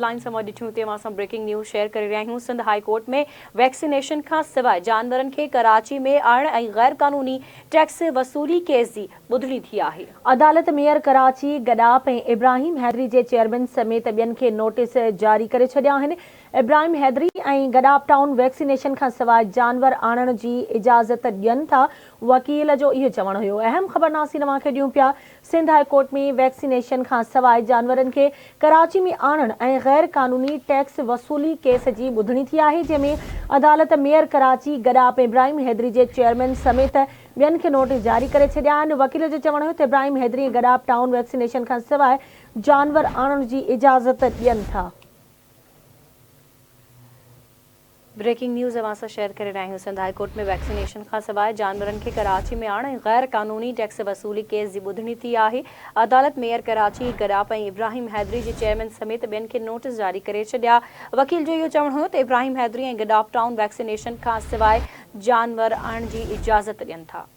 Lines اوهان ڏٺيون اتي اوهان سان بريڪنگ نيوز شيئر ڪري رهيا آهيون سنڌ هاء ڪورٽ ۾ ويڪسينيشن کان سواء جانورن کي ڪراچي ۾ آڻڻ ۽ غير قانوني ٽيڪس وصولي ڪيس جي ٻڌڻي ٿي آهي. عدالت ميئر ڪراچي گڏاپ ۽ ابراهيم حيدري جي چيئرمين سميت ٻين کي نوٽيس جاري ڪري ڇڏيا آهن. ابراهيم حيدري ۽ گڏاپ ٽائون ويڪسينيشن کان سواء جانور آڻڻ جي اجازت ڏين ٿا، وڪيل جو اهو چوڻ هيو. اهم خبر ناصر اوهان کي ڏيون پيا، سنڌ هاء ڪورٽ ۾ ويڪسينيشن کان سواء جانورن کي ڪراچي ۾ آڻڻ ۽ غير قانوني ٽيڪس وصولي ڪيس جي ٻڌڻي ٿي آهي، جنهن ۾ عدالت ميئر ڪراچي گڏاپ ابراهيم حيدري جي چيئرمين سميت ٻين کي نوٽيس جاري ڪري ڇڏيا آهن. وڪيل جو چوڻ هيو ته ابراهيم حيدري ۽ گڏاپ ٽائون ويڪسينيشن کان سواء جانور آڻڻ جي اجازت ڏين ٿا. بريڪنگ نيوز اوهان سان شيئر ڪري رهيا آهيون سنڌ هاء ڪورٽ ۾ ويڪسينيشن کانسواء جانورن کي ڪراچي ۾ آڻ ۽ غير قانوني ٽيڪس وصولي ڪيس جي ٻڌڻي ٿي آهي عدالت ميئر ڪراچي گڏاپ ۽ ابراهيم حيدري جي چيئرمين سميت ٻين کي نوٽيس جاري ڪري ڇڏيا وڪيل جو اهو چوڻ هيو ته ابراهيم حيدري ۽ گڏاپ ٽائون ويڪسينيشن کانسواء جانور آڻڻ جي اجازت ڏين ٿا.